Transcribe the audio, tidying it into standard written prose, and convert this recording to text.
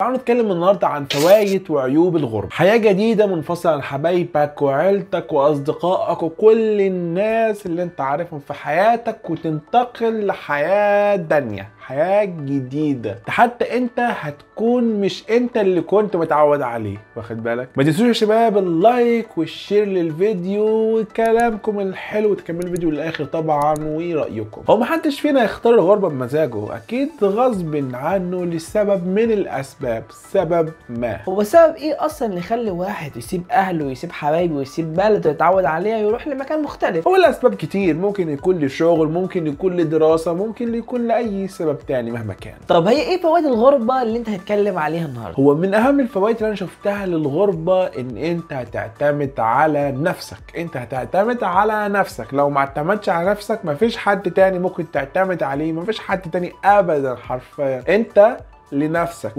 تعالوا نتكلم النهارده عن فوائد وعيوب الغربة. حياة جديدة منفصلة عن حبايبك وعيلتك واصدقائك وكل الناس اللي انت عارفهم في حياتك، وتنتقل لحياة تانية، حياة جديدة، حتى انت هتكون مش انت اللي كنت متعود عليه، واخد بالك؟ ما تنسوش يا شباب ال like وال share للفيديو وكلامكم الحلو، وتكملوا الفيديو للاخر طبعا ورأيكم. هو محدش فينا يختار الغربة بمزاجه، اكيد غصب عنه لسبب من الاسباب، سبب ما. هو سبب ايه اصلا اللي يخلي واحد يسيب اهله ويسيب حبايبه ويسيب بلده يتعود عليها ويروح لمكان مختلف؟ هو الاسباب كتير، ممكن يكون لشغل، ممكن يكون لدراسة، ممكن يكون لاي سبب تاني مهما كان. طب هي ايه فوائد الغربة اللي انت هتتكلم عليها النهارده؟ هو من اهم الفوائد اللي انا شفتها للغربة ان انت هتعتمد على نفسك، انت هتعتمد على نفسك، لو ما اعتمدتش على نفسك مفيش حد تاني ممكن تعتمد عليه، مفيش حد تاني ابدا حرفيا، انت لنفسك.